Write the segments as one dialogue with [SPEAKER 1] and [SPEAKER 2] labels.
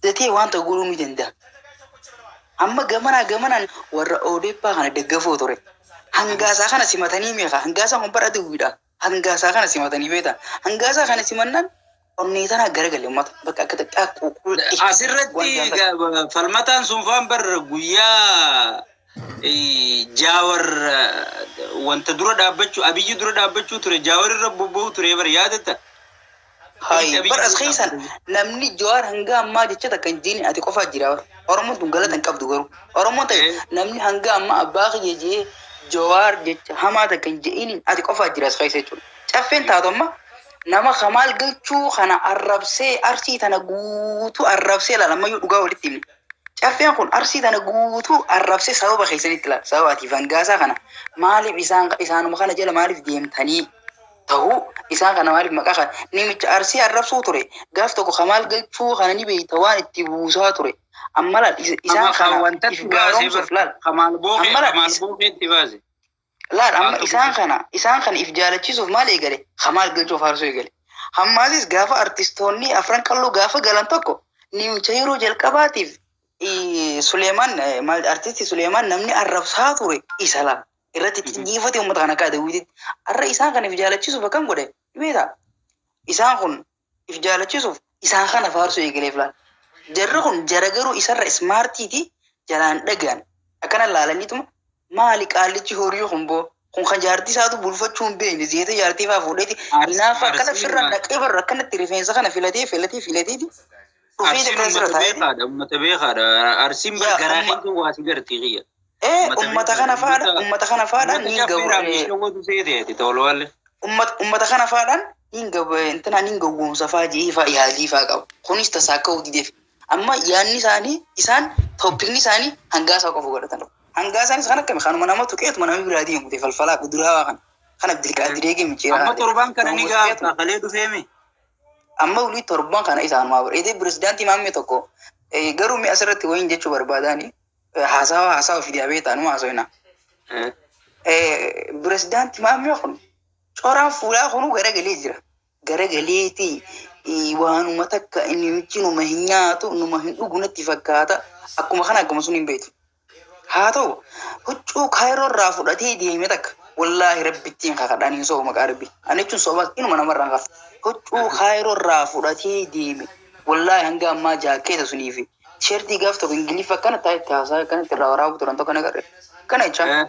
[SPEAKER 1] Datee waan ta'u godhuu ni danda'a. Amma gamanaa gamanaan warra ODP kana deggafuu ture. Hangaasaa kana simatanii meeqa? Hangaasaa kun bara duwwiidha. Hangaasaa kana simatanii beekta. Hangaasaa kana simannaan onnee tanaa garagalee uummata bakka akka xiqqaa quuqqulli.
[SPEAKER 2] Asirratti falmataan sun faan bar guyyaa Jaawar wanta dura dhaabbachuu, Abiyyi dura dhaabbachuu ture, Jaawar irra bobba'uu ture bar, yaadatta?
[SPEAKER 1] Hayi, bar as keessan namni Jawaar hanga ammaa jecha takka hin jiini ati qofaa jira bar. Oromoon tun galata hin qabdu garuu. Oromoon ta'e namni hanga ammaa abbaa kiyya jee Jawaar jecha hamaa takka hin je'iniin ati qofaa jira as keessa jechuudha. Caffeen taatu amma nama Kamaal Galchuu kana arrabsee, Arsii tana guutuu arrabsee laala, ammayyuu dhugaa walitti himne. Caffeen kun Arsii tana guutuu arrabsee sababa keessanitti laala. Sababa ati Hangaasaa kana maaliif isaan isaanuma kana jala maaliif deemtanii ta'uu, isaan kana maaliif maqaa kana namicha Arsii arrabsuu ture gaaf tokko Kamaal Galchuu kana ni beekta waan itti buusaa ture. Amma laal isaan kana
[SPEAKER 2] wantatti
[SPEAKER 1] if
[SPEAKER 2] baasee
[SPEAKER 1] gaaromsuuf laal.
[SPEAKER 2] Kamaal Bookee
[SPEAKER 1] Amma laal
[SPEAKER 2] Kamaal Bookeetti baase.
[SPEAKER 1] Laal amma
[SPEAKER 2] Maaltu
[SPEAKER 1] isaan kana if jaalachisuuf maal eegale? Kamaal Galchuu faarsuu eegale. Hammaasis gaafa artistoonni Afran Qalloo gaafa galan tokko namicha yeroo jalqabaatiif Suleemaan, maal, artisti Suleemaan namni arrabsaa ture isa laal. Irratti xiyyeeffate uummata kana akka adawwiititti. Har'a isaan kana if jaalachisuuf akkam godhe? Beektaa? Isaan kun if jaalachisuuf isaan kana faarsuu eegaleef laal. Jarri kun jara garuu isarra smartiiti jalaan dhagaan. Akkana laalaniituma, maali qaallichi horii kun boo? Kun kan jaartii isaatu bulfachuu hin beekne, zeeta jaartii fa'aa fuudheeti. Hinaafa akkana firra naqee barra akkanatti rifeensa kana filatee filatee filateeti. Dhufee
[SPEAKER 2] Arsiin
[SPEAKER 1] takka sirra
[SPEAKER 2] uummata
[SPEAKER 1] taa'eeti.
[SPEAKER 2] beekaadha. Uummata beekaadha. Arsiin bar
[SPEAKER 1] Yaa
[SPEAKER 2] garaa
[SPEAKER 1] umma
[SPEAKER 2] keessa waa si garti kiyya.
[SPEAKER 1] Uummata
[SPEAKER 2] Uummata
[SPEAKER 1] kana
[SPEAKER 2] beekaadha.
[SPEAKER 1] faadha
[SPEAKER 2] Uummata
[SPEAKER 1] uummata kana faadha
[SPEAKER 2] uummata
[SPEAKER 1] niin gabu
[SPEAKER 2] caffeeraan bishawwatu seeteeti tolwalle.
[SPEAKER 1] Uummata kana faadhaan niin gabu intina niin gowwoomsa faa ji'ii faa yaalii faa qabu. Kunis tasaa akka dideef. Amma yaadni isaanii, isaan topicni isaanii Hangaasaa qofa godhatan. Hangaasaanis kan akkami kanuma nama tuqeetuma namni biraa deemu ta'e falfalaa kuduraa kana. Kan Abdilqaadir eegee micciiraa
[SPEAKER 2] Amma
[SPEAKER 1] kana ta'e.
[SPEAKER 2] torban kana ni
[SPEAKER 1] Nama tuqeetuma.
[SPEAKER 2] gaafata kalee dhufeemi.
[SPEAKER 1] Amma olii torban kana isaanumaa bara. Edee pirezidaantii maammee tokko garuu mi'a asirratti wayiin jechuu barbaadaani haasawa haasawa fidee beektaa numa haasawina. Pirezidaantii maammee kun coraan fuulaa kunuu garagalee jira. Garagaleeti waanuma takka inni namichi numa hin nyaatu numa hin dhugu natti fakkaata. Akkuma kana akkuma sun hin beektu. Haa ta'u, huccuu Kaayiroo irraa fudhatee deeme takka, wallaahi rabbittiin kakadhaan, hin sobu, maqaa rabbi. Ani jechuun sobaas inuma namarraan qaba. Huccuu Kaayiroo irraa fudhatee deeme, wallaahi hanga ammaa jaakkeeta sunii fi tisheertii gaaf tokko Ingiliffa akkana taa'e itti haasaa akkanatti irraa waraabu turan tokko nagarre. Kana jechaa.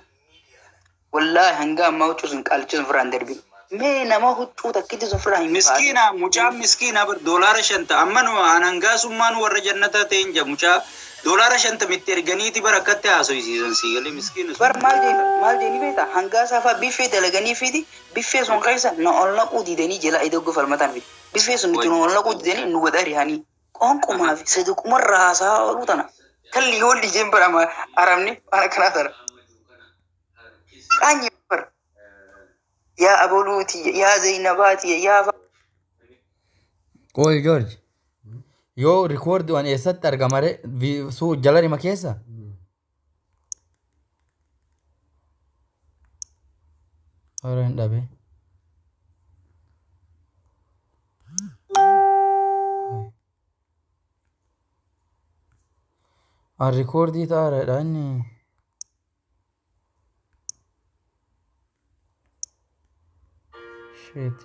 [SPEAKER 1] Wallaahi hanga ammaa huccuu sun qaalichi sun firaan darbin. Mee nama huccuu takkitti sun firaan hin baasin.
[SPEAKER 2] Miskiina, mucaan miskiina bar $50 amma nu anangaasummaan warra jannataa ta'een jira, mucaa $50tti erganiiti bar akkatti haasoysiisan, sii galee, miskiina sun.
[SPEAKER 1] Bar maal jeen maal jeeni beektaa? Hangaasaa fa'aa biffee dalaganii fiiti, biffee sun keessa na ol naquu didanii jala iddoo falmataan fiti. Biffee sun nuti nu ol naquu didanii nu godha rihanii. Qoonqumaa fi saduqumarra haasaa ooluu tana. Kalli hoolli jeen bara arabni waan akkanaa tana. Qaanyi bar. Yaa aboluuti, yaa Zaynabaati, yaa
[SPEAKER 3] Qoy George. Yoo record waan eessatti argamare suu jala rima keessa? Hora hin dhabe. An recordii ta'aadha inni. Shit.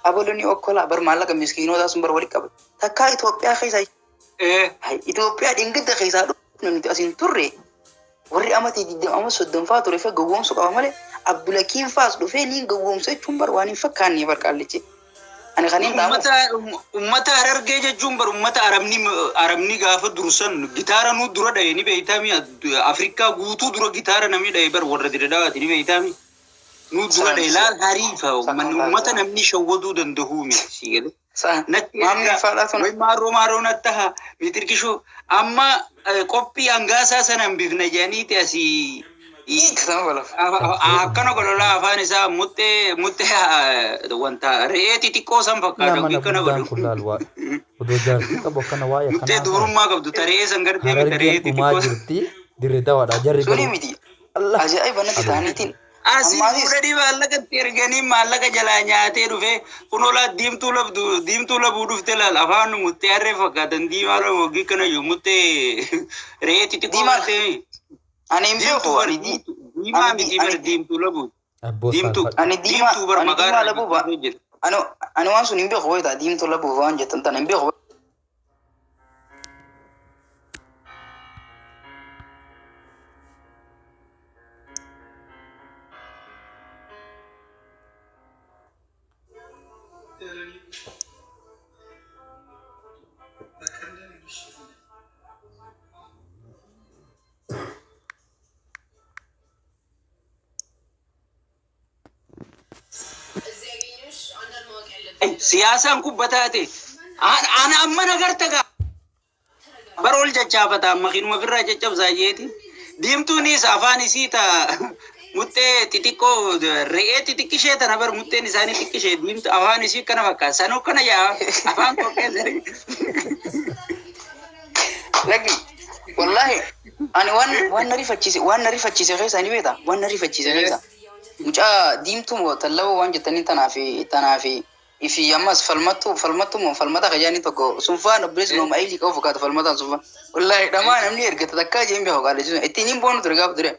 [SPEAKER 1] Abalonni okkolaa bar maallaqa miskiinotaa sun bar walitti qaban. Takkaa Itoophiyaa keessa Itoophiyaa dhingidda keessaa dhufne nuti asin turre, warri amatii 20 ama 30 faa ture fa gowwoomsu qaba malee Abdulakiin faas dhufee niin gowwoomsa jechuun bar waan hin fakkaanne bar qaallichi. Ani kan hin dhaamuuf.
[SPEAKER 2] Ummata Harargee jechuun bar ummata arabni gaafa dursan gitaara nuu dura dhaye, ni beeytaami? Afrikaa guutuu dura gitaara namni dhaye bar warra Diredhawaati, ni beeytaami? Nuu dura dhaye laal, hariifa ummata namni shawwaduu danda'uu miti, sii galee. Natti
[SPEAKER 1] Maamni
[SPEAKER 2] ergaa
[SPEAKER 1] faadhaa sun.
[SPEAKER 2] Way maarroo maarroo nattaha mitirkishoo amma qophii hangaasaa sana hambifna jedhaniiti asii.
[SPEAKER 1] Sama balaaf.
[SPEAKER 2] Akkana gololaa afaan isaa muxxee muxxee wanta re'ee xixiqqoo san fakkaata
[SPEAKER 3] Nama na
[SPEAKER 2] akkana
[SPEAKER 3] guddaan
[SPEAKER 2] godhu.
[SPEAKER 3] kun laal waa odoo jaartii qabu akkana waa'ee
[SPEAKER 2] Muxxee
[SPEAKER 3] akkanaa
[SPEAKER 2] dubrummaa qabdu ta re'ee san gartee miti re'ee
[SPEAKER 3] Harargeen dhumaa
[SPEAKER 2] xixiqqoo san.
[SPEAKER 3] jirti dirree dawaadha jarri
[SPEAKER 1] Suni
[SPEAKER 3] garuu
[SPEAKER 1] miti.
[SPEAKER 3] Allah
[SPEAKER 1] Ajaa'iba natti ta'aniitiin.
[SPEAKER 2] Asii
[SPEAKER 1] Ammaatis
[SPEAKER 2] fuudhanii maallaqa itti erganii maallaqa jalaa nyaatee dhufee kunoo laa diimtuu labdu diimtuu labuu dhufte laal afaan muxxee harree fakkaatan diimaa lama wagii kana iyyuu muxxee re'ee xixiqqoo
[SPEAKER 1] Diimaa-
[SPEAKER 2] gartee.
[SPEAKER 1] ani hin
[SPEAKER 2] Diimtuu
[SPEAKER 1] beeku
[SPEAKER 2] bar
[SPEAKER 1] ani
[SPEAKER 2] diimaa
[SPEAKER 1] ani
[SPEAKER 2] miti bar diimtuu labuu.
[SPEAKER 3] abboo
[SPEAKER 2] Diimtuu
[SPEAKER 3] saalfadha.
[SPEAKER 1] ani diimaa
[SPEAKER 2] diimtuu bar
[SPEAKER 1] ani
[SPEAKER 2] maqaa
[SPEAKER 1] diimaa
[SPEAKER 2] irraa
[SPEAKER 1] labuu ba
[SPEAKER 2] guddisee jira.
[SPEAKER 1] ani ani waan sun hin beeku wayita diimtuu labuu waan jettan tana hin beeku.
[SPEAKER 2] Siyaasaan kubbataate ana amma nagarta gaa bara ol caccaafataa makiinuma ofirraa caccabsaa jeeti. Diimtuunis afaan isii ta muxxee xixiqqoo re'ee xixiqqishee tana bar muxxeen isaanii xiqqishee diimtu afaan isii kana fakkaata sanuu kana yaa afaan qopheessanii.
[SPEAKER 1] Lagi wallahi ani waan waan na rifachiise waan na rifachiise keessa ni beekta waan na rifachiise keessa mucaa diimtuu moo tallaboo waan jettanii tanaa fi tanaa fi ifi ammas falmattuu falmattuu moo falmata kajaanii tokko sunfaan obboleessi nooma ayilii qabu fakkaata falmataan sunfaan wallahi dhamaa namni ergata takkaa jeen beeku qaaleessu ittiin hin boonu ture gaafa ture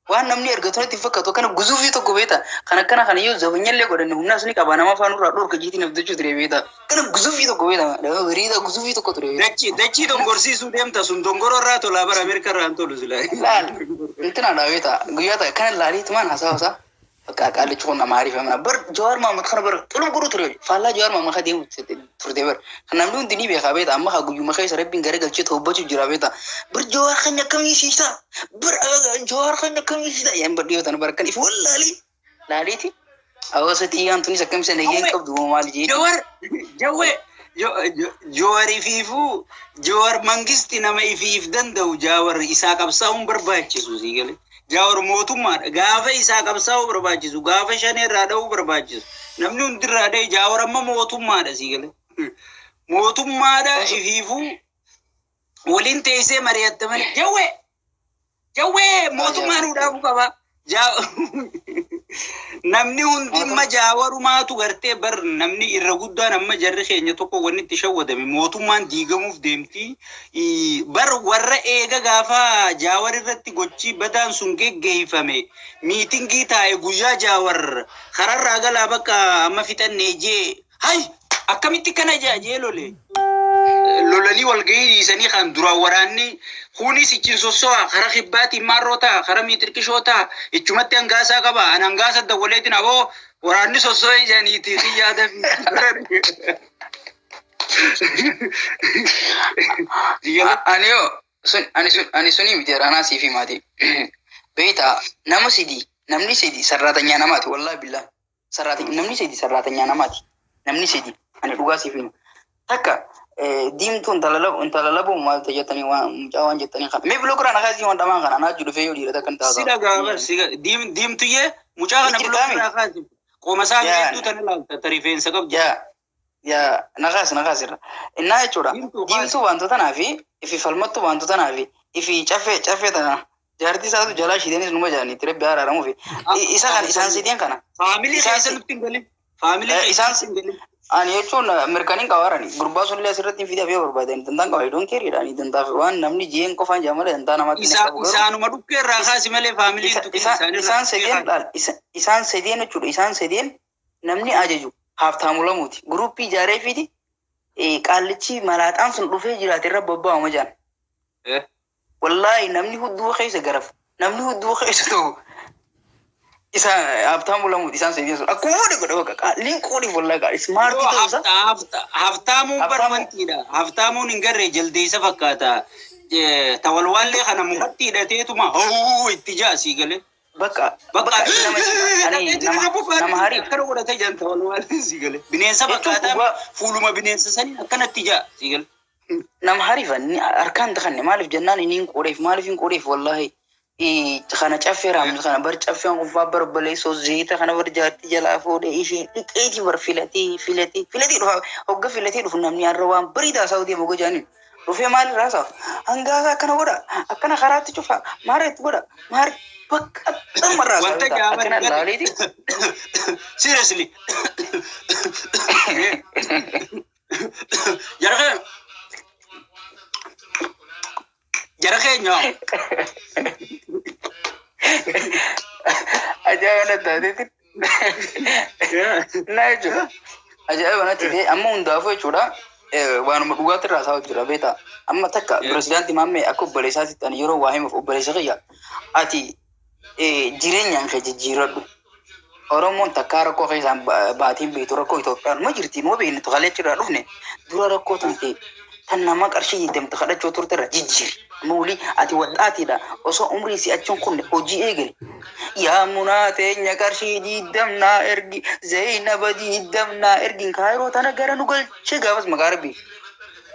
[SPEAKER 1] waan namni ergatu natti hin fakkaatu kana guzuufii tokko beekta kan akkana kana yoo zabanyallee godhanne humnaas ni qaba nama afaan irraa dhorka jiitiin abdachuu ture beekta kana guzuufii tokko beekta hiriira guzuufii tokko ture beekta.
[SPEAKER 2] Dachii dachii dongorsiisuu deemta sun dongoroo irraa tolaa bara Ameerika irraa hin tolu silaa.
[SPEAKER 1] Laal intina dhaabeta guyyaa ta'e kana laaliitu maan hasaa hasaa bakka qaalichi kun nama ariifamna bar Jawaar Maamad kana bar xulub godhu ture faallaa Jawaar Maamad kan deemu turte bar kan namni hundi ni beekaa beeta amma haa guyyuma keessa rabbiin gara galchee tobbachuu jira beeta bar Jawaar kan akkamii siisa bar Jawaar kan akkamii siisa yaan bar dhiyootan bar kan if wallaalii laaliiti hawaasa xiyyaan tunis akkamisa nageen qabdu maal jee
[SPEAKER 2] Jawar jawwee Jawar ifiifuu Jawar mangisti nama ifiif danda'u Jawar isaa qabsaa'uun barbaachisu sii galee. Jawar mootummaadha. Gaafa isaa qabsaa'uu barbaachisu gaafa shanee irraa dha'uu barbaachisu namni hundi irraa dha'e Jawar amma mootummaadha sii galee. Mootummaadha ifiifuu waliin teessee mari'atte malee jawwee jawwee mootummaa nuu dhaabuu qaba. Namni hundi amma jaawarumaatu gartee bar namni irra guddaan amma jarri keenya tokko wanni itti shawwadame mootummaan diigamuuf deemti. Bar warra eega gaafa jaawar irratti gochi badaan sun geggeeffame miitingii taa'e guyyaa jaawar kararraa galaa bakka amma fixannee jee hay akkamitti kana jee lole. Lolanii walgahii dhiisanii kan duraan waraanni kunis ichin sosso'a kara kibbaatiin maarroo ta'a kara miitirqishoo ta'a ichumatti hangaasaa qaba an hangaasa dawwaleetiin aboo waraanni sosso'e jedhaniiti si yaada.
[SPEAKER 1] Ani yoo sun ani sun ani sunii miti anaa siif himaati. Beektaa nama sidi namni sidi sarraatanyaa namaati wallahi billah sarraatan namni sidi sarraatanyaa namaati namni sidi ani dhugaa siif hima. Takka diimtuu intala labuu maal ta'e jettanii waan mucaa waan jettanii kana mee biloo kuraan akaasii waan dhamaan kana anaa jiru dhufee yoo dhiirota kan
[SPEAKER 2] Si
[SPEAKER 1] taasisu.
[SPEAKER 2] dhagaa bar si diimtuyyee mucaa kana biloo irraa kaasi qoma isaa biqiltuu tana laalta ta rifeensa qabdu.
[SPEAKER 1] Yaa yaa nakaas nakaas irra. Innaa jechuudha
[SPEAKER 2] Diimtuu kaasi.
[SPEAKER 1] diimtuu wantoota tanaa fi ifi falmattuu wantoota tanaa fi ifi caffee caffee tana jaartii isaatu jalaa shiideenis numa jaaniitti rabbi araaramuufi isa kana isaan sideen kana
[SPEAKER 2] Faamilii
[SPEAKER 1] Isaan
[SPEAKER 2] keessa nutti hin galin. Faamilii
[SPEAKER 1] Eh,
[SPEAKER 2] keessa
[SPEAKER 1] isaan
[SPEAKER 2] nutti hin galin.
[SPEAKER 1] ani jechuun mirkaniin qabaarani gurbaa sunillee asirratti hin fidee afee barbaadan dantaan qaba idoon keeriidha ani dantaaf waan namni jeen qofaan jaa malee dantaa namaatti hin
[SPEAKER 2] Isa
[SPEAKER 1] qabu garuu
[SPEAKER 2] isaanuma dhukkee irraa kaasi malee faamiliin tuqin isaanirraa
[SPEAKER 1] isaan
[SPEAKER 2] dhukkee
[SPEAKER 1] sadeen
[SPEAKER 2] kaasi.
[SPEAKER 1] laal isaan sadeen jechuudha isaan sadeen namni ajaju haftaamu lamuuti guruppii ijaaree fidi qaallichi malaaxaan sun dhufee jiraate irra bobba'ama jaan.
[SPEAKER 2] Eh.
[SPEAKER 1] Wallaahi namni hudduu keessa garaf namni hudduu keessa ta'u isa haftaamu lamuuti isaan sadeen sun akkuma godhe godhe bakka linkoodhiif wallaahi qaali ismaartii
[SPEAKER 2] Yoo
[SPEAKER 1] ta'uu isaa.
[SPEAKER 2] haftaamuun bar
[SPEAKER 1] Haftaamu-
[SPEAKER 2] wantiidha. Haftaamuun hin garree jaldeessa fakkaata. Tawalwaallee kana mukatti hidhateetuma hawuu itti jaasii galee.
[SPEAKER 1] Bakka
[SPEAKER 2] Bakka
[SPEAKER 1] bakka nama ani nama nama hariif
[SPEAKER 2] akkana godhatee jaan tawalwaallee sii galee. Bineensa
[SPEAKER 1] Jechuun
[SPEAKER 2] fakkaataa
[SPEAKER 1] dhugaa-
[SPEAKER 2] fuuluma bineensa sanii akkanatti jaa sii galee.
[SPEAKER 1] nama hariif harkaan takanne maaliif jennaan inni hin qoodheef maaliif hin qoodheef wallaahi Kana caffee raamsu kana bar caffeen kuffaa barbaleessoo zayita kana bar jaartii jalaa fuudhee ishee dhiqeeti bar filatee filatee filatee dhufa hogga filatee dhufu namni har'a waan bareedaa isaa deemu hogga jaaniin dhufee maal irraa isaa hangaasaa akkana godha akkana karaatti cufa maara itti godha maara bakka xummarraa isaa
[SPEAKER 2] Wanta
[SPEAKER 1] beektaa
[SPEAKER 2] gaafa
[SPEAKER 1] akkana laaleeti.
[SPEAKER 2] Seriously. Jara keenya. Jara keenya.
[SPEAKER 1] Ajaa'iba natti taateetti. Na jechuudha. Ajaa'iba natti ta'e amma hundaafuu jechuudha. Waanuma dhugaatti irraa isaa jira beektaa. Amma takka pirezidaantii Maammee akka obboleessaatti ani yeroo waa himuuf obboleessa kiyya ati jireenyaan kee jijjiiradhu. Oromoon takkaa rakkoo keessaan baatiin beektu rakkoo Itoophiyaan ma jirti numa beekne tokalee achirraa dhufne dura rakkoo tan ta'e tan nama qarshii digdamta kadhachuu turte irra jijjiiri. Amma walii ati waxxaatiidha osoo umrii si achiin kunne hojii eegali. Yaa munaa teenya qarshii digdamnaa ergi Zainaba digdamnaa ergi kaayiroo tana gara nu galchee gaafas maqaa rabbi.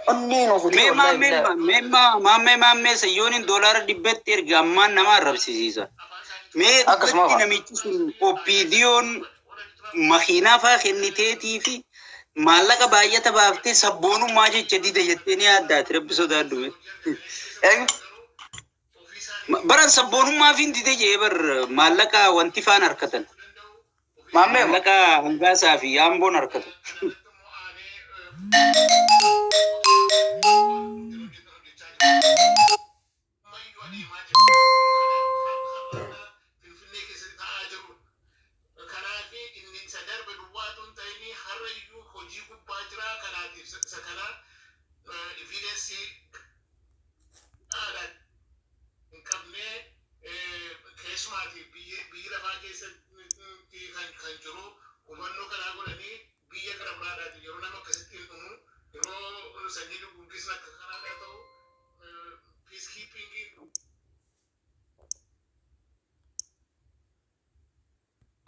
[SPEAKER 1] Onnee nu kutee
[SPEAKER 2] Mee
[SPEAKER 1] wallaahi
[SPEAKER 2] maammee
[SPEAKER 1] billaahi.
[SPEAKER 2] mee maammee maammee sayyooniin doolaara dhibbatti erga ammaan nama arrabsiisa. Mee
[SPEAKER 1] Akkasuma
[SPEAKER 2] dubbatti
[SPEAKER 1] fa'a.
[SPEAKER 2] Namichi sun OPDO'n makiinaa faa kenniteetii fi maallaqa baay'ata baaftee sabboonummaa jecha dida jettee ni yaaddaati rabbi sodaadhu.
[SPEAKER 1] Eenyu?
[SPEAKER 2] Baran sabboonummaa fi dide jee bar maallaqa wanti faan harkatan.
[SPEAKER 1] Maammee moo?
[SPEAKER 2] Maallaqa hangaasaa fi yaamboon harkatan.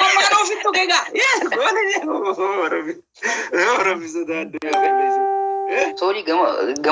[SPEAKER 2] Ammaan ofitti egaa. Rabbi sodaadhu.
[SPEAKER 1] Soorii gama gama.